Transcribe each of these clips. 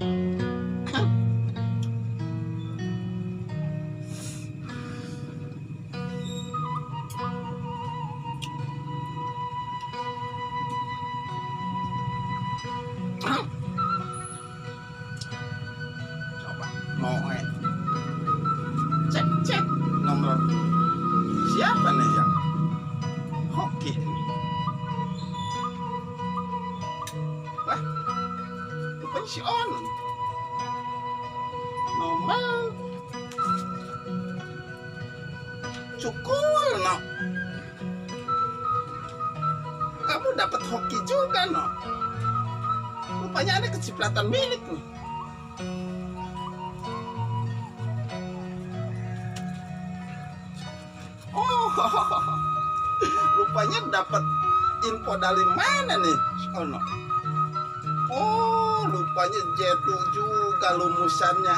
Coba mau cek cek nomor siapa nih yang hoki ini? Wah, rupanya si On. Nomor cukul no. Kamu dapat hoki juga no. Rupanya ada kecipratan milik nih. Oh, rupanya dapat info dari mana nih, Ono? Oh, rupanya jetu juga lumusannya.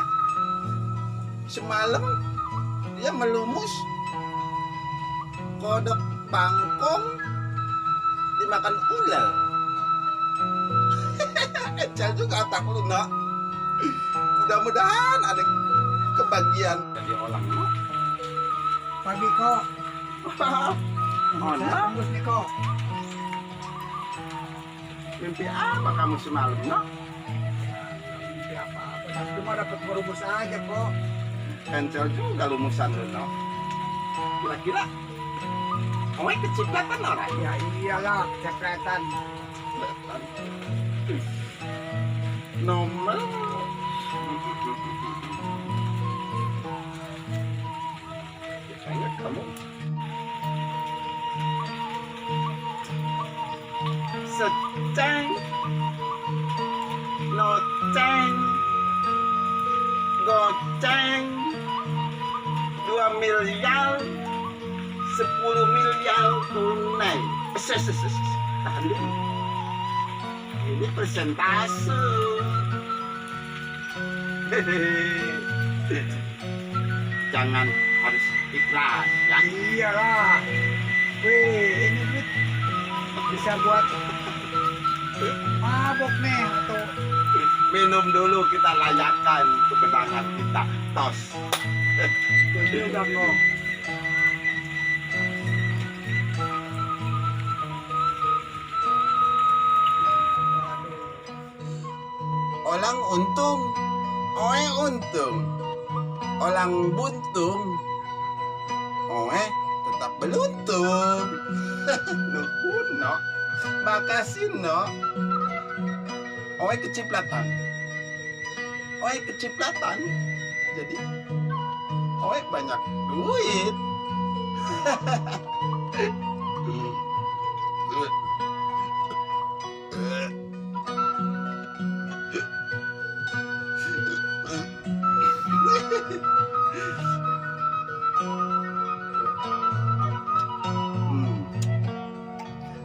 Semalam dia melumus kodok bangkong dimakan ular. Ecel juga otak lu, nak. Mudah-mudahan ada kebagian jadi orang, no. Pagi kok. Oh, Saya no. tembus nih kok. Mimpi apa kamu semalam, no? Mimpi apa-apa. Cuma dapat merumus aja kok. Encel juga lumusan lu, no. Kira-kira oe kecipratan orang? Ya iyalah, kecepretan. Nomor kayaknya kamu seceng noceng goceng 2 miliar 10 miliar tunai. Tahan dulu, ini persentase. Jangan harus ikhlas ya. Iyalah. Wih, ini duit bisa buat mabok nih atau Minum dulu, kita layakan kemenangan kita. Tos. itu juga kok. Waduh. Orang untung, oe untung. Orang buntung, oe tetap beruntung. Nuhun no. Makasih no. Oe kecipratan. Oe kecipratan. Jadi oe banyak duit.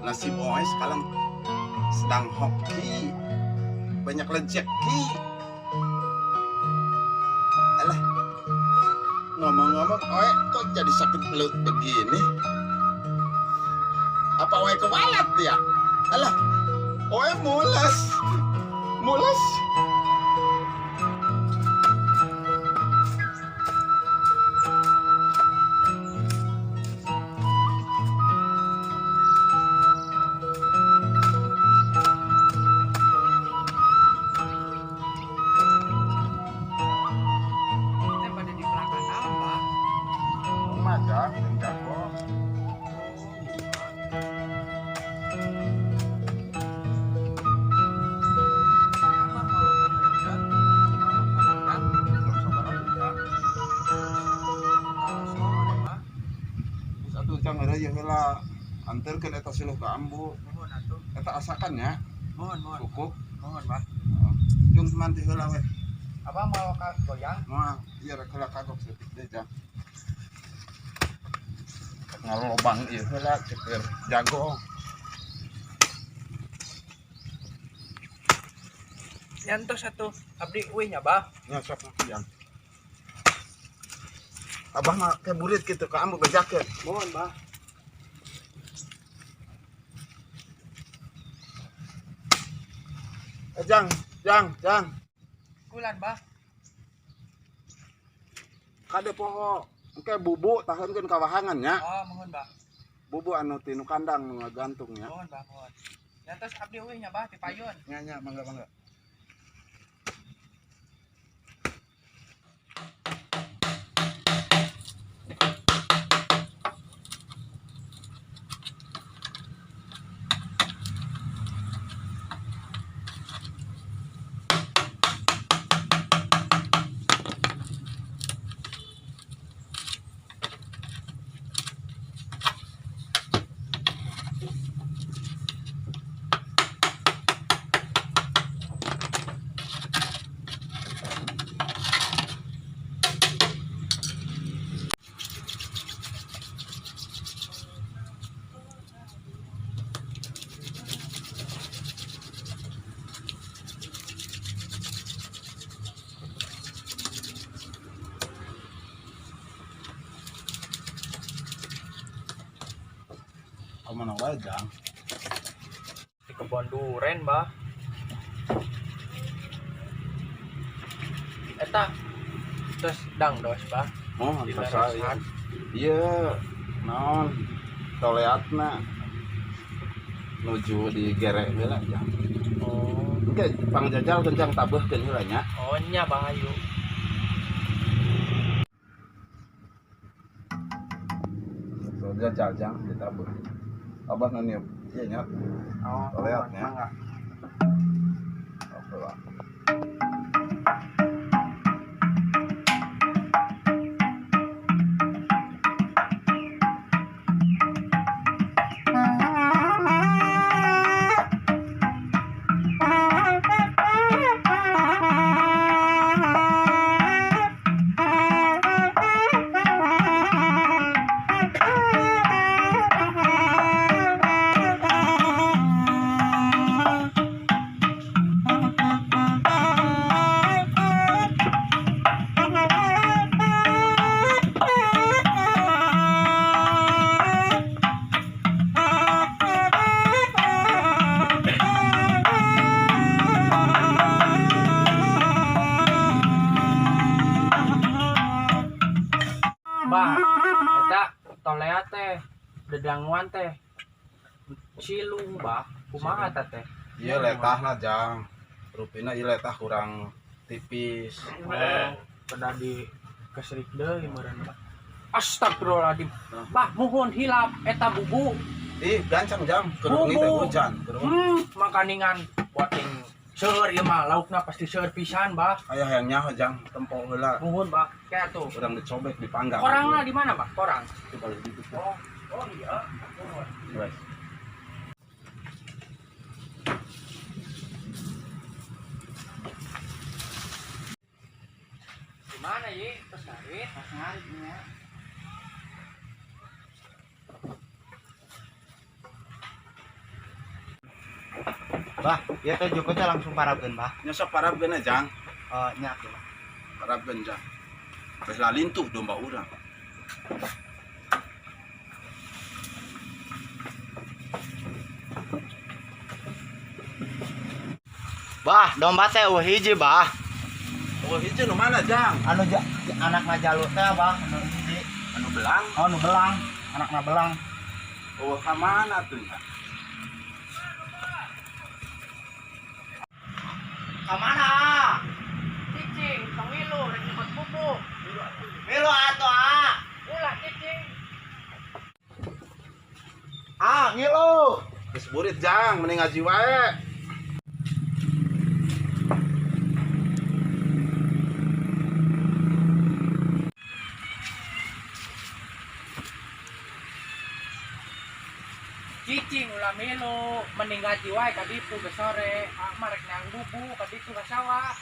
Nasib Oe sekarang sedang hoki, banyak rezeki. Alah, ngomong-ngomong, Oe kok jadi sakit perut begini? Apa Oe kewalat ya? Alah, Oe mules, mules. Teh pada di belakang apa? Rumah enggak kok. Apa mau kan Mau kan Sore, Pak. Satu jam ada ya heula anterkeun eta siluh ka ambu. Mohon atuh. Eta asakan ya, Mohon, mohon. cukup. Mohon, Pak. Jung manti heula we. Apa mau ka goyang? Moal, ieu rek heula kagok saeutik deui jang. Ngalobang ieu heula ceker jago. Nyantos satu. Abdi uih nya, Bah. Nya sok yang. Abah mah ke burit gitu ka ambu bejakeun. Mohon, Bah. Eh, jang, jang, jang. pikulan, Bah. Kade poho engke bubu tahankeun ka wahangan nya. Oh, mohon, Bah. Bubu anu tinu kandang nu ngagantung nya. Mohon, Bah, mohon. Nyantos abdi euy nya, Bah, ti payun. Nya nya mangga mangga. Mana wae Jang? Di kebon duren, Bah. Eta terus dangdos, Bah. Oh, antos. Iya, naon toleatna nuju di gerek heula Jang. Oh, engke pangjajal kencang tabeuhkeun heula nya. Oh nya, Bah, ayo. So jajal Jang ditabeuh. Abah nu niup ieu nya. Oh, toleatnya. Oke lah. Bah, eta tolea teh dedanguan teh cilung, Bah. Kumaha eta teh? Ieu letahna Jang. Rupina ieu letah kurang tipis. Oh, pernah di kesrik deui meureun, Bah. Astagfirullahaladzim. Bah, muhun hilap eta bubu. Ih, gancang Jang, keur wengi teh hujan. Makaningan wating seueur ieu mah laukna pasti seueur pisan, Bah. Aya hayang nyaho Jang, tempo heula. Muhun, Bah. Kayak tuh. Urang dicobek dipanggang. Korangna di mana, Bah? Korang. Itu kalau gitu. Oh, oh iya. Muhun. Wes. Di mana ye? Terus ngarit. Pas ngarit nya. Bah, ieu teh jukut teh langsung parabkeun, Bah. Nyosok parabkeun Jang. Oh, nya atuh. Parabkeun Jang. Beh lalintuh domba urang. Bah, domba teh eueuh hiji, Bah. Eueuh hiji nu mana, Jang? Anu anakna jalu teh, Bah, anu hiji. Anu belang? Oh, anu belang, anakna belang. Eueuh ka mana tuh nya? Ka mana? Cicing, tong ngilu rek nyebut bubu. Milu atuh, ah. Ulah cicing. Ah, ngilu. Geus burit Jang, mending ngaji wae. Cicing ulah milu, mending ngaji wae ka ditu geus sore. Ah mah rek neang bubu ka ditu ka sawah.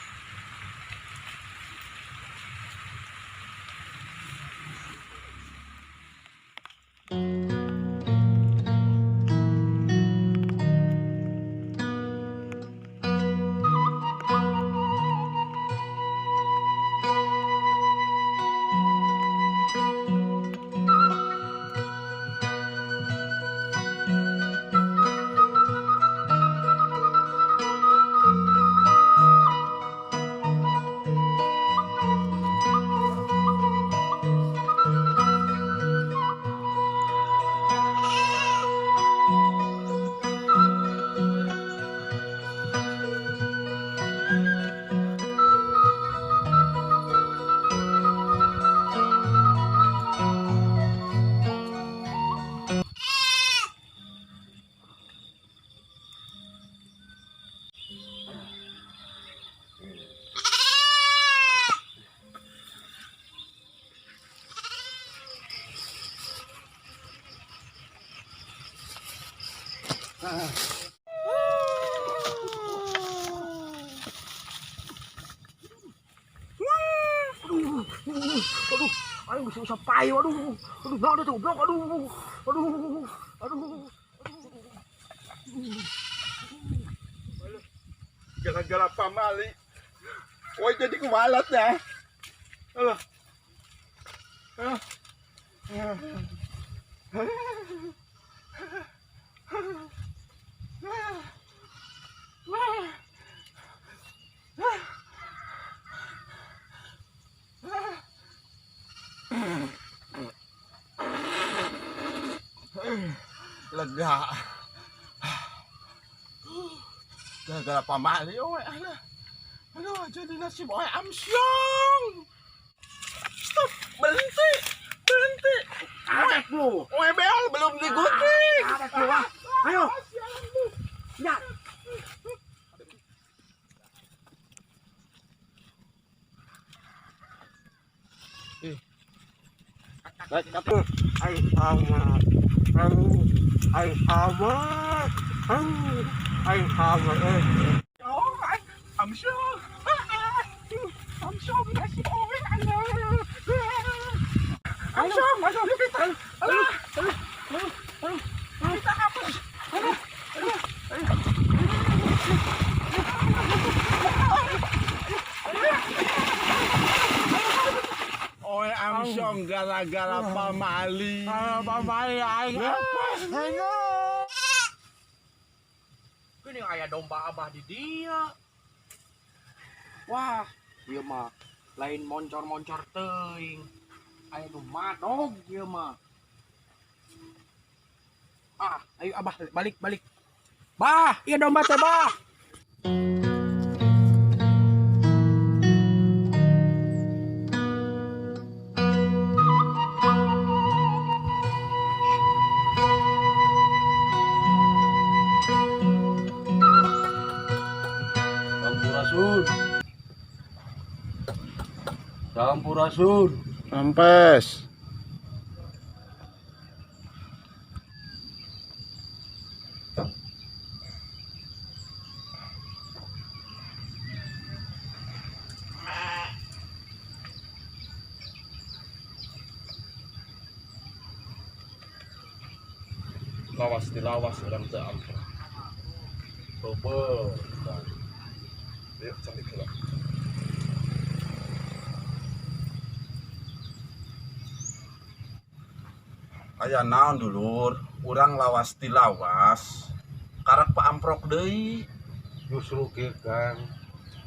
Aduh, aing bisa usah payu, aduh. Aduh, naon teh goblok, aduh. Aduh, aduh. Gara-gara pamali. Woi jadi kumalat ya. Alah. Ah. Lega. Gara-gara pamali, oe, alah. Aduh, jadi nasib oe amsyong. Stop, berhenti, berhenti. Adat lu. Oe beol belum digunting. Adat lu ah. Ayo. Ya. Ai amat. Ai amat. Ai amat. Oh, ay, amsyong. Amsyong, nasib oe, alah. Amsyong, masuk kita. Alah, alah, alah, alah. Kita apa? Alah, alah. Oe amsyong gara-gara pamali. Pamali aing. Gini aya domba abah di dia. Wah, ieu mah lain moncor-moncor teuing. Aya nu madog ieu mah. Ah, ayo abah balik balik. Bah, ieu domba teh bah. Sampurasun. Sampurasun. Rampes. Lawas dilawas orang teu ampun. Coba. Yuk, cari gelap. Aya naon dulur, urang lawas dilawas, karak paamprok deui. Justru kieu Kang.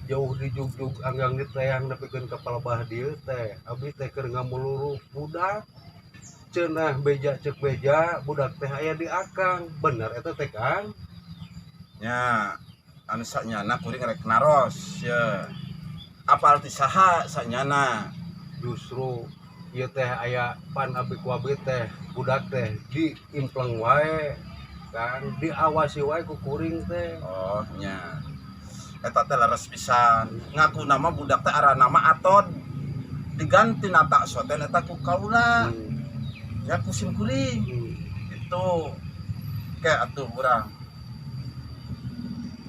Jauh dijugjug anggang diteang nepikeun ka palebah dieu teh. Abdi teh keur ngamuluru budak. Cenah beja ceuk beja budak teh aya di akang. Bener eta teh Kang? Nya, anu sanyana kuring rek naros ye. Apal ti saha sanyana? Justru ieu teh aya pan abdi ku abdi teh budak teh diimpleng wae Kang, diawasi wae ku kuring teh. Oh, nya. Eta teh leres pisan. Ngaku nama budak teh arana nama Aton. Diganti nata soten eta ku kaula. Ya ku sim kuring. Itu kayak atuh urang.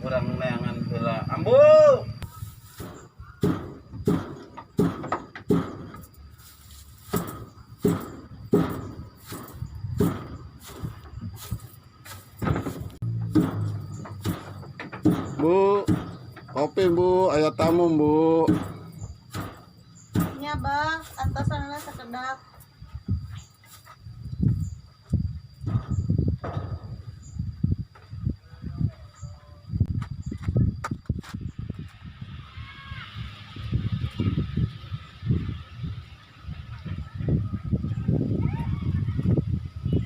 Urang neangan heula. Ambu. Bu, kopi Bu, aya tamu Bu. Nya bah, antosan lah sakedap.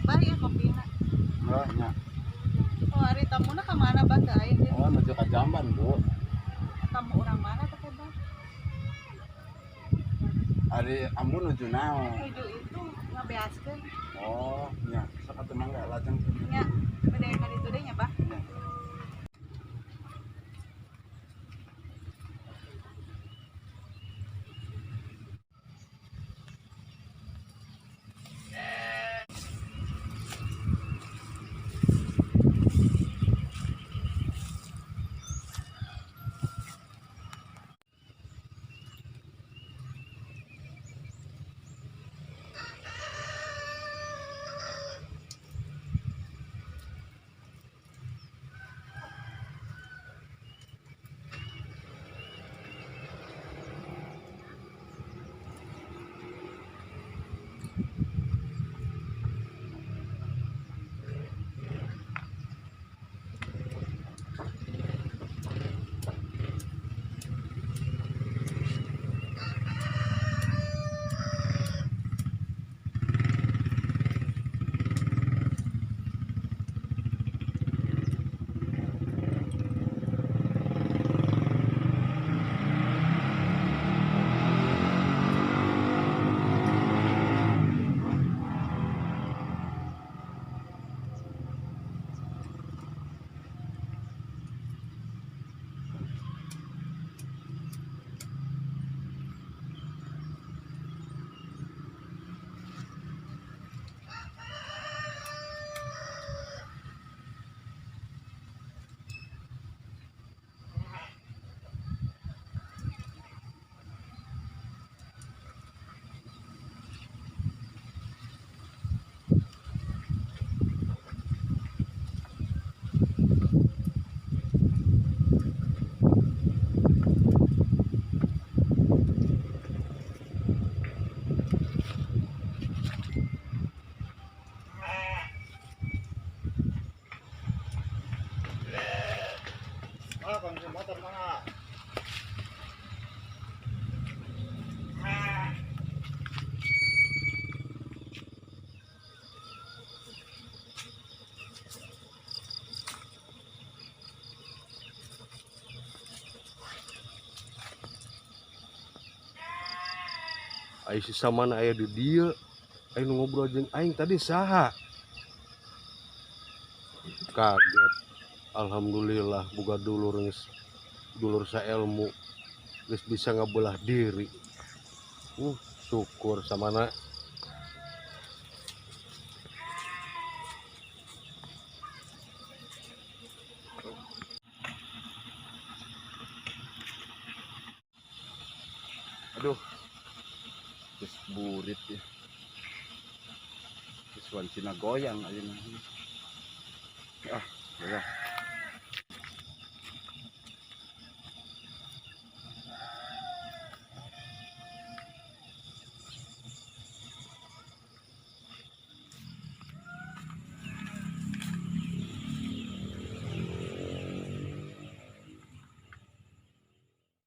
Bah ya kopina. Enggak, nya. Oh, ari tamuna ka mana bah teu aya ieu? Oh, nuju ka jamban Bu. Tamu urang mana teh bah? Ari ambu nuju naon? Nuju itu ngabeaskeun. Oh, nya. Sok atuh mangga lajeng. Nya, bade ka ditu deui nya bah. Nya. Ai si Samana aya di dieu. Aing nu ngobrol jeung aing tadi saha? Kaget. Alhamdulillah boga dulur geus dulur saelmu geus bisa ngabelah diri. Syukur Samana. Aduh. Geus burit ya. Geus wancina goyang ayeuna. Ah, ya.